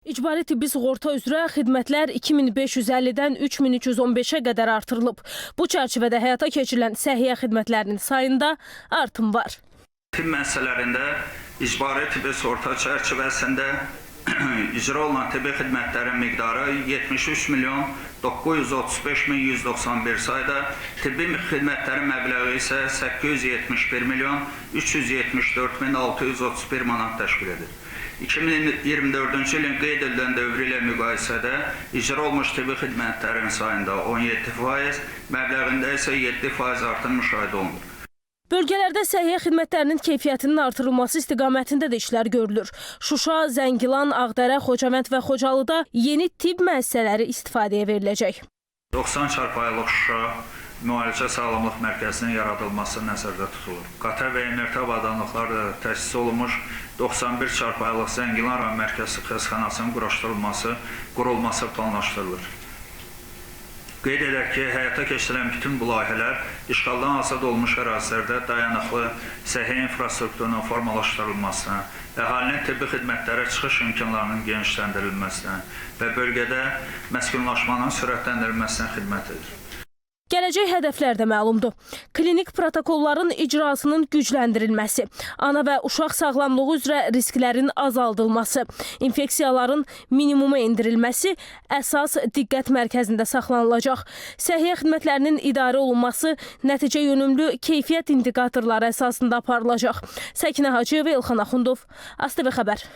İcbari tibbi sığorta üzrə xidmətlər 2550-dən 3315-ə qədər artırılıb. Bu çərçivədə həyata keçirilən səhiyyə xidmətlərinin sayında artım var. Tibb müəssisələrində icbari tibbi sığorta çərçivəsində icra olunan tibbi xidmətlərin miqdarı 73 milyon 935 min 191 sayda, tibbi xidmətlərin məbləği isə 871 milyon 374 min 631 manat təşkil edir. 2024-cü ilin qeyd edilən dövrü ilə müqayisədə icra olunmuş tibbi xidmətlərin sayında 17%, məbləğində isə 7% artım müşahidə olunur. Bölgələrdə səhiyyə xidmətlərinin keyfiyyətinin artırılması istiqamətində də işlər görülür. Şuşa, Zəngilan, Ağdərə, Xocavənd və Xocalıda yeni tibb müəssisələri istifadəyə veriləcək. 90 çarpayılıq Şuşa müalicə sağlamlıq mərkəzinin yaradılması nəzərdə tutulur. Qatar və MRT avadanlıqları da təsis olunmuş 91 çarpayılıq Zəngilan rayon mərkəzi xəstəxanasının qurulması planlaşdırılır. Qeyd edək ki, həyata keçirilən bütün bu layihələr işğaldan azad olunmuş ərazilərdə dayanıqlı səhiyyə infrastrukturunun formalaşdırılmasına, əhalinin tibbi xidmətlərə çıxış imkanlarının genişləndirilməsinə və bölgədə məskunlaşmanın sürətləndirilməsinə xidmət edir. Gələcək hədəflər də məlumdur. Klinik protokolların icrasının gücləndirilməsi, ana və uşaq sağlamlığı üzrə risklərin azaldılması, infeksiyaların minimuma endirilməsi əsas diqqət mərkəzində saxlanılacaq. Səhiyyə xidmətlərinin idarə olunması nəticə yönümlü keyfiyyət indikatorları əsasında aparılacaq. Səkinə Hacıyeva, Elxan Axundov, ASTV xəbər.